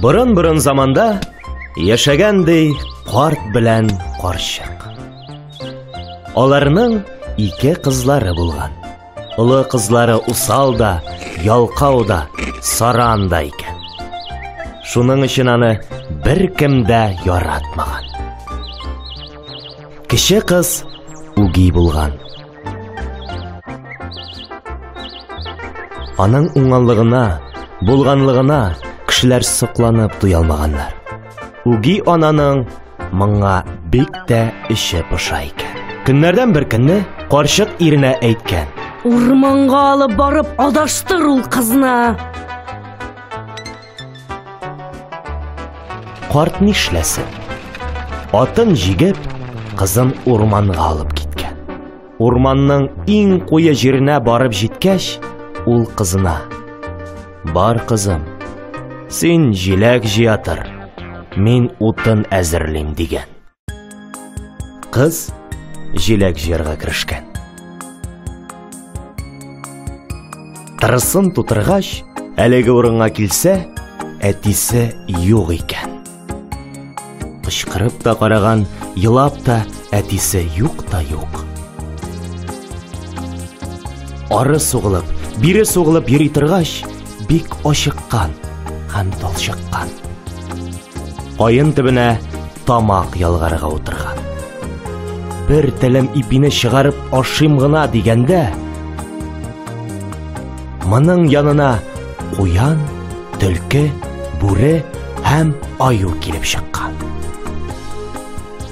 Борын-борын заманда яшәгән ди карт белән карчык. Аларның ике кызлары булган. Олы кызлары усал да, ялкау да, саран да икән. Шуның өчен аны беркем дә яратмаган. Кече кыз үги булган. Аның уңганлыгына, булганлыгына кешеләр сокланып туя алмаганнар. Үги ананың моңа бик тә эче поша икән. Көннәрдән бер көнне карчык иренә әйткән. Урманга алып барып адаштыр ул кызны. Карт нишләсен? Атын җигеп, кызын урманга алып киткән. Урманның иң куе җиренә барып җиткәч, ул кызына: "Бар, кызым, син җиләк җыя тор, мин утын әзерлим", дигән. Кыз җиләк җыярга керешкән. Тырысын тутыргач, әлеге урынга килсә, әтисе юк икән. Кычкырып та караган, елап та, әтисе юк та юк. Ары сугылып, бире сугылып йөри торгач, бик ачыккан һәм талчыккан. Каен төбенә тамак ялгарга утырган. Бер телем ипине чыгарып ашыйм гына дигәндә, моның янына куян, төлке, бүре һәм аю килеп чыккан.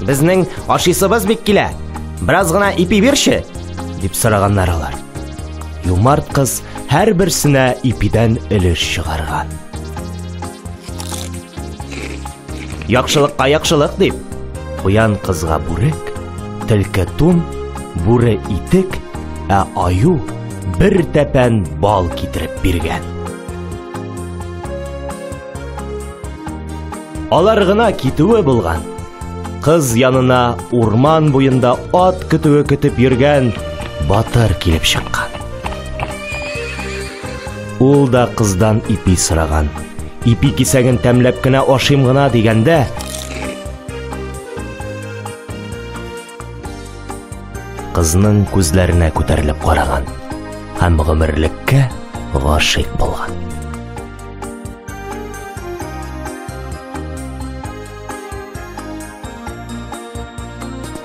Безнең ашыйсыбыз бик килә. Бераз гына ипи бирче, дип сораганнар алар. Юмарт кыз һәрберсенә ипидән өлеш чыгарган. Яхшылыкка яхшылык дип, куян кызга бүрек, төлке тун, бүре итек, ә аю бер тәпән бал китереп биргән. Алар гына китүе булган. Кыз янына урман буенда ат көтүе көтеп йөргән батыр килеп чыккан. Ул да кыздан ипи сораган. Ипи кисәген тәмләп кенә ашыйм гына дигәндә, кызның күзләренә күтәрелеп караган һәм гомерлеккә гашыйк булган.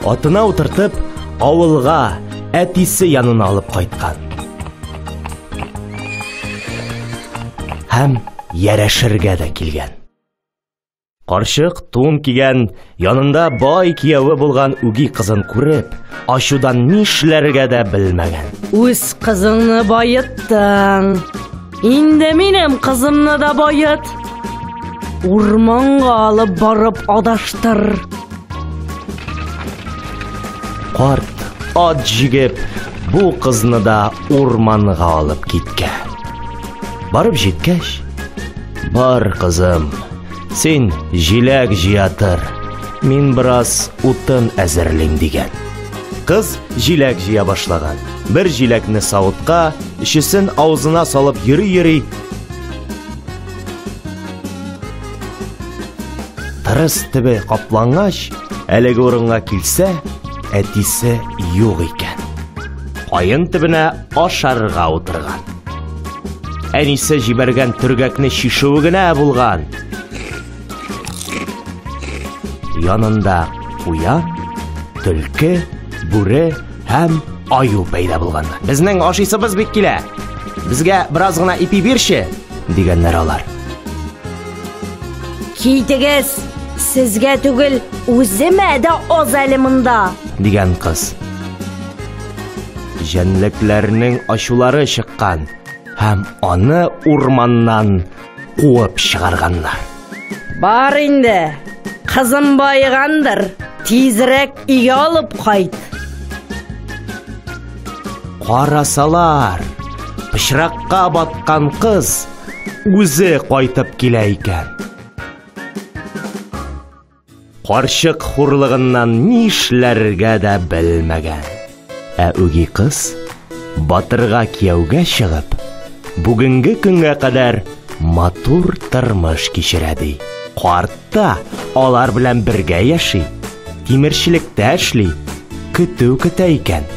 Атына утыртып, авылга, әтисе янына алып кайткан. Һәм ярәшергә дә килгән. Карчык тун кигән, янында бай кияве булган үги кызын күреп, ачудан нишләргә дә белмәгән. Үз кызыңны баеттың. Инде минем кызымны да бает. Урманга алып барып адаштыр. Карт ат җигеп, бу кызны да урманга алып киткән. Барып җиткәч, бар кызым, син җиләк җыя тор, мин бераз утын әзерлим дигән. Кыз җиләк җыя башлаган. Бер җиләкне савытка, өчесен авызына салып йөри-йөри, тырыс төбе каплангач, әлеге урынга килсә, әтисе юк икән. Каен төбенә ашарга утырган. Әнисе җибәргән төргәкне чишүе генә булган. Янында куян, төлке, бүре һәм аю пәйда булган. Безнең ашыйсыбыз бик килә. Безгә бераз гына ипи бирче, дигәннәр алар. Китегез, сезгә түгел, үземә дә аз әле монда, дигән кыз. Җәнлекләрнең ачулары чыккан һәм аны урманнан куып чыгарганнар. Бар инде, кызым баегандыр, тизрәк өйгә алып кайт. Карасалар, пычракка баткан кыз үзе кайтып килә икән. Карчык хурлыгыннан нишләргә дә белмәгән. Ә үги кыз батырга кияүгә чыгып, бүгенге көнгә кадәр матур тормыш кичерә ди. Карт та алар белән бергә яши, тимерчелектә эшли, көтү көтә икән.